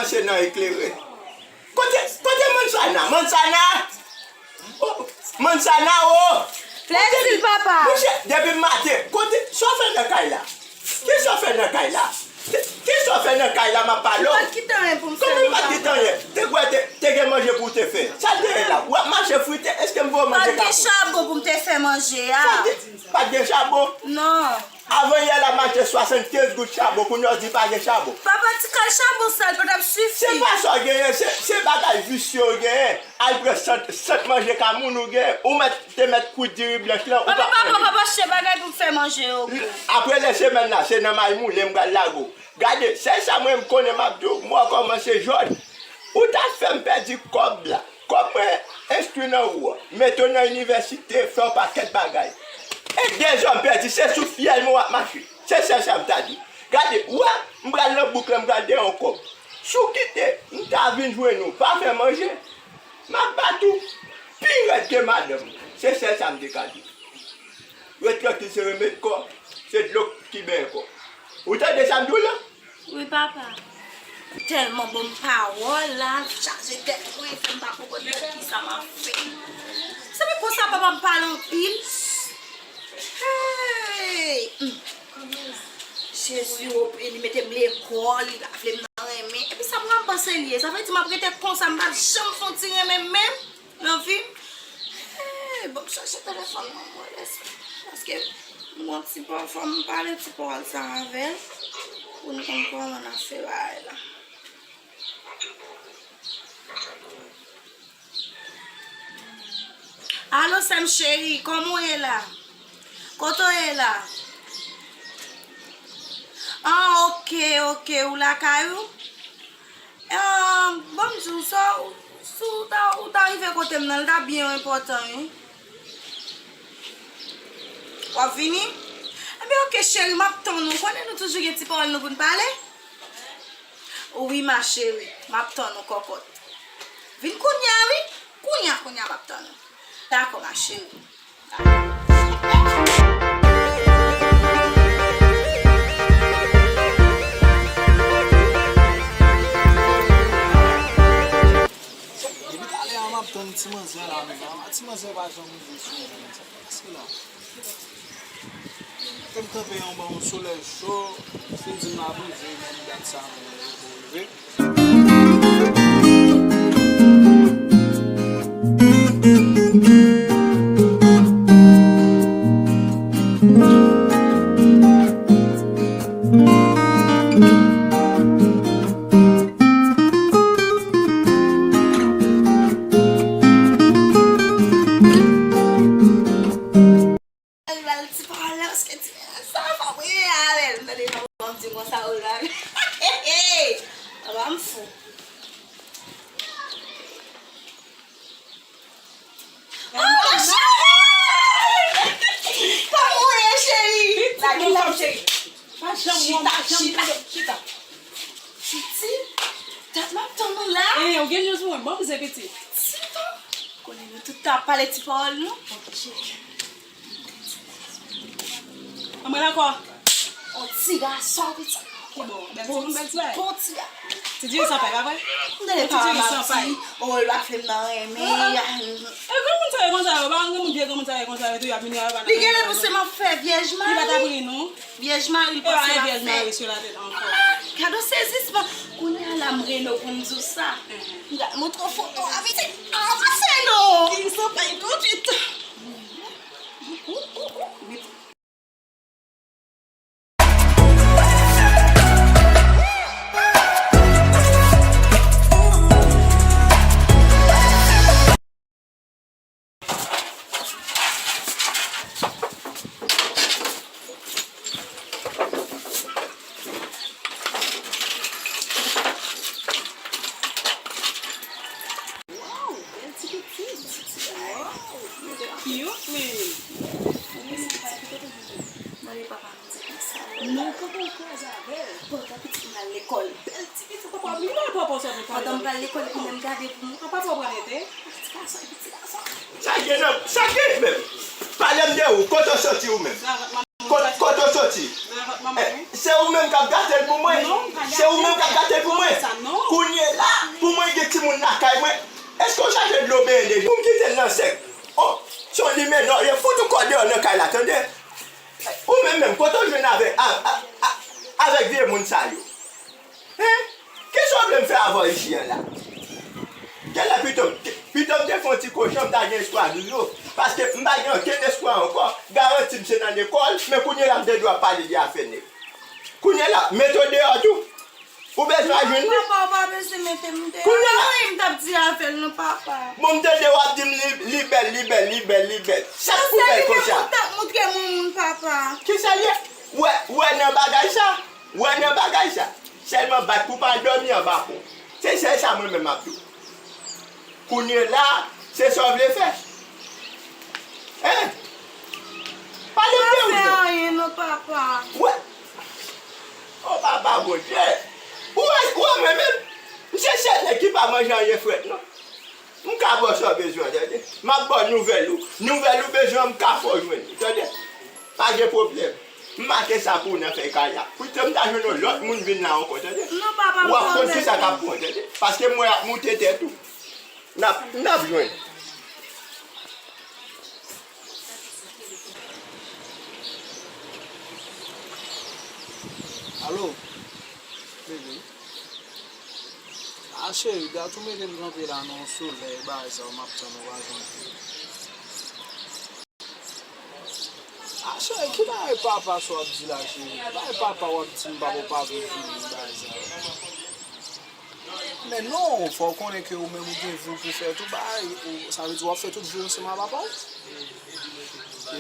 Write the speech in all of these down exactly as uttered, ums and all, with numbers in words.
Kòmanse nan eklere. Kote, kote Manzana? Manzana! Oh, Manzana, oh! Plezi, papa! Monchè, depi maten, kote, sa w fè nan kay la? Kisa w fè nan kay la? Kisa w fè nan kay la, m ap pale w? Mwen pa t kite anyen pou m fè. Kòman w pa t kite anyen? Te kwè te, te gen manje pou w te fè. Sa l te ye la? W ap mache frite, èske m voye w manje kapon? Pa t gen chabon pou m te fè manje a. Sa te, pa t gen chabon? Non. Avan yè la, m achte swasannkenz goud chabon, kounye a w di pa gen chabon. Papa, ti kal chabon sa l pa t ap sifi. Se pa sa w genyen, se, se bagay visye w genyen. Al pran sant, sant manje ka moun ou genyen. Ou mèt, te mèt kwit diri blanch lan, ou pa t manje. Papa, papa, papa, achte bagay pou m fè manje yo. Apre lè semèn la, se nan may moulen m pral lage w. Gade, sèl sa mwen m konnen m ap di w, mwen kòmanse jòd. Ou ta fè m pèdi kòb la. Kòb mwen enskri nan ou a, mete w nan inivèsite, fè yon pakèt bagay. E dezòm pèdi, se sou fyèl mwen w ap mache. Se sèl sa m ta di. Gade, ou wè, m pral nan bouk lan, m pral gen yon kòb. Si w kite, m ta vin jwenn ou, pa fè manje. M ap bat ou pi rèd ke madanm. Se sèl sa m te ka di. Ret trankil, se remèd kò, se dlo ki benyen kò. Ou tande sa m di w la? Wi, papa. Tèlman ban m pawòl la, chaje tèt mwen, fè m pa konprann kisa m ap fè. Se pou konsa papa m pale anpil. Hey! Hmm. Jezi, o, li mete m lekòl, li pa vle m nan renmen. Epi sa m pral panse l ye. Sa vle di m ap rete konsa, m p ap janm fè yon ti renmen menm. Nan vi m, hey, ban m chache telefòn mwen, mwen lese. Paske m gon ti pafwa, m pale ti pawòl sa avè l pou n konn kòman n ap fè bagay la. Alo, sè m cheri, kòman w ye la? Kote w ye la? Ah, oke, oke, ou lakay ou? Ah, ban m di w sa, si w ta, ou ta rive kote m nan, l ta byen enpòtan, wi. W ap vini? Ebyen, oke, cheri, m ap tann ou. Konnen nou toujou gen ti pawòl nou pou n pale? Wi, ma chérie, m ap tann ou, kòkòt. Vin kounye a, wi. Kounye a, kounye a, m ap tann ou. Dakò, ma chérie. Depi talè a m ap tann ti manzè la menm. Ti manzè pa janm rive sou mwen menm. Sa k pase la? Fè m kanpe anba yon solèy cho, fin di m l ap rive, menm dat sa menm, l ap rive. Al bal ti pawòl la, paske ti nèg sa fò m rele avè l. Tande, papa m di konsa, o la. Papa m fou. Oh, ma chérie! Kòman w ye, cheri? Pitit mwen, cheri. Pa janm wè m, pa janm wè m. Chita, chita. Piti, dat m ap tann ou la. Eh, ou gen news pou mwen, ban m ze piti. Piti, konnen nou tout ta pale ti pawòl nou. Anmwey ankò. On ti gason, piti. Ki bon, bèl timoun, bèl ti bagay. Bon ti gason. Ti di yo san pay, pa vre? M tande papa m ap di, o, l pa vle m nan renmen. E granmoun sa yo konsa yo, pa granmoun vye granmoun sa yo konsa yo tou, y ap vini a yo pa nan renmen. Li genlè panse m ap fè vyèj mari. Li pa t ap ri non. Vyèj mari, l panse l ap fè. Vyèj mari sou latèt ankò. Gade yon sezisman. Kounye a la m rele w pou m di w sa. M pral montre w foto a, piti. Avanse non. Li san pay tousuit. Wow, bèl ti pitit. Wow, cute, man. Mande papa m di konsa. Non, papa w kraze avè l. Pandan pitit mwen al lekòl. Bèl ti pitit, papa m, li pa papa w sòti pale. Pandan m pral lekòl, epi lè m gade pou mwen. Papa w pral rete. Ti gason, epi ti gason. Sa gen nan, sa gen menm. Pale m de ou, kote w sòti ou menm? Kot, kote w soti? Se ou menm k ap gate l pou mwen? Se ou menm k ap gate l pou mwen? Kounye la, pou mwen gen timoun lakay mwen, èske w chache dlo benyen deja? Pou m kite l nan sèk? Oh, se yon limè non, yo fout ou kò deyò nan kay la, tande? Ou menm menm, kote w jwenn avèk, a, a, a, avèk vye moun sa yo? Hen? Kisa w vle m fè avè w isit an la? Genlè pito, pito m te fè yon ti kochon, m ta gen espwa griyo. Paske m pa gen okenn espwa ankò. Garanti m se nan lekòl, men kounye la m te dwe ap pale de afè nèg. Kounye la, mete w deyò tou. Ou bezwen al jwenn li? Papa, ou pa bezwen mete m deyò. Kounye la. Anyen m t ap di avè l non, papa. Bon, m tande w ap di m li, li bèl, li bèl, li bèl, li bèl. Sa k pou bèl konsa? Ou t ap montre m yon moun, papa. Kisa l ye? Ou wè, ou wè nan bagay sa? Ou wè nan bagay sa? Sèlman bat pou w pa al dòmi anba pon. Se sèl sa mwen menm m ap di w. Kounye la, se sa w vle fè? Hein? Pale m de ou non. M pa fè anyen non, papa. Ou wè? O papa Bondye. Ou wè, ou wè mwen menm? M se sèl nèg ki pa manje anyen frèt non. M ka ba w sa w bezwen, tande? M ap ba w nouvèl ou. Nouvèl ou bezwen an, m ka fè w jwenn li, tande? Pa gen pwoblèm. M make sa pou ou nan fèy kay la. Pito m ta jwenn yon lòt moun vin la ankò, tande? Non, papa, m konn tèt mwen. W ap konn kisa k ap pran, tande? Paske m wè y ap moute tèt ou. N ap, n ap jwenn. Alo? Bebe. A cheri, gad ou mete m kanpe la nan yon solèy, bagay sa yo m ap tann ou pa janm vini. A cheri, ki bagay papa sa w ap di la cheri? Ki bagay papa w ap di m papa w pa vle vini bagay sa yo? Men non, fò w konnen ke ou menm ou gen vi w pou fè tou bagay, ou, sa vle di w ap fè tout vi w ansanm a papa w?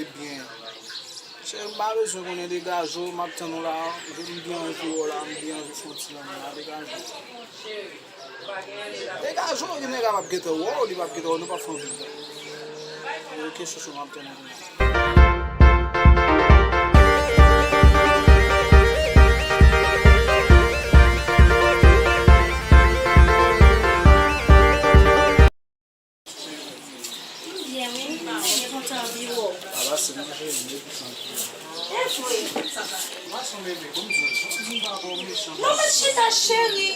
Ebyen, cheri, m pa bezwen konnen, degaje w, m ap tann ou la, m byen anvi wè w la, m byen anvi fè yon ti lanmou la, degaje w. Degaje w, nèg la p ap gentan wè w, li p ap gentan wè w, nou p ap fè anpil tan. Ok, chouchou, m ap tann ou kounye a. M byen, wi. M kontan anvi wè w. Ala se manje, m kontan anvi wè w. E vre. Mwen se yon bebe, bon, m di w, janti m pa bon, mechan. Non, men chita, cheri.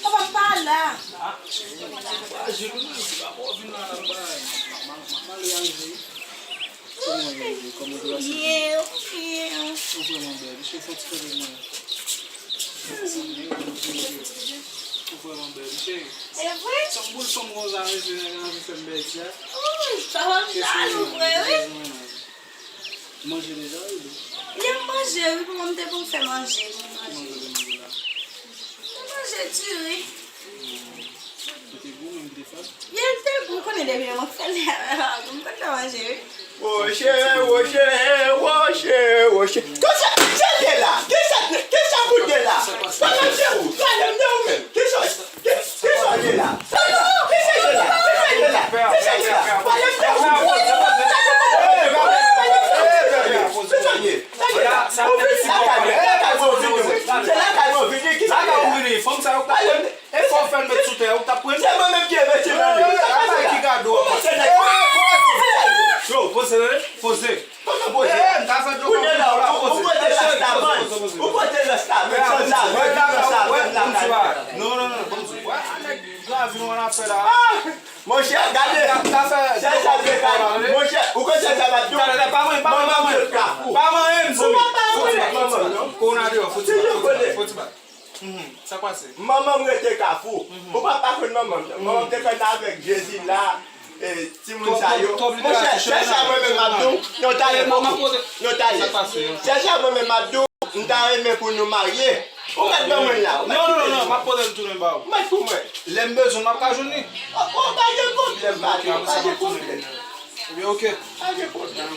Papa m pa la. Ah, cheri, mwen fwaji, wi, si papa w vin la, nan bay. M ap, m ap, m ap ale al jwe. Kòman w ye, bebe? Kòman w ye? Byen, byen. Ou vrèman bèl, wi, cheri, fò ti kanpe mwen. Ou vrèman bèl, wi, cheri. E vre? Se yon boul fanm konsa, mesye, nèg la anvi fè m bèl, ti a. Ui, papa m jalou vre, wi. Manje deja, wi, bebe? Byen, m manje, wi, papa m te pou m fè manje, m manje. Ki manje w te manje la? M manje diri. Li te gou, menm li te fèb? Byen, li te gou, konnen depi lè mwen fè l, m konn fè manje, wi. Woche, woche, woche, woche. Kisa, kisa l ye la? Kisa, kisa pou l ye la? Pale m de ou, pale m de ou menm. Kisa, ki, kisa l ye la? Kisa l ye la? Kisa l ye la? Kisa l ye la? Pale m de ou. Pale m de ou. Pale m de ou. Kisa l ye? Kisa l ye la? Ou vini lakay mwen, lakay mwen ou vini mwen. Se lakay mwen ou vini, kisa l ye la? Pale m de E fò w fè l met sou tè, ou t ap pran l? Se mwen menm ki envesti nan li. Sa k pase la? Ou panse nèg. Yo, poze, tande, poze. Kòman poze? Kounye la, ou, ou poze rasta, man. Ou poze rasta, man. San sa, man. San sa, man. Non, non, non, non. Wè, nèg gravi nou an afè la. Ah! Monchè, gade. Sèl sa m te ka di. Monchè, ou konn sèl sa m ap di w? Manman m rete Kafou. Pa manyen m, zanmi. Ou pa pa konn manman m, non. Kounye a deyò, fò ti bat, fò ti bat. Mhm. Sa k pase? Manman m rete Kafou. Mhm. Ou pa pa konn manman m, non. Manman m te konn avèk Jezila, e, timoun sa yo. Monchè, sèl sa mwen menm m ap di w, non, talè, poko. Non, talè. Sèl sa mwen menm m ap di w, m ta renmen pou nou marye. Ou mèt ban mwen la. Non, non, non, non, m ap pote l tounen ba ou. Mèt pou mwen. Lè m bezwen l, m ap ka jwenn li. Oh, oh, pa gen pwoblèm, pa gen, pa gen pwoblèm. Ebyen, ok. Pa gen pwoblèm.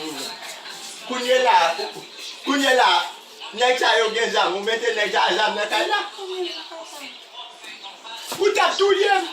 Kounye la, kounye la, nèg sa yo gen zam, ou mete nèg sa zam nan kay la. Ou t ap touye m.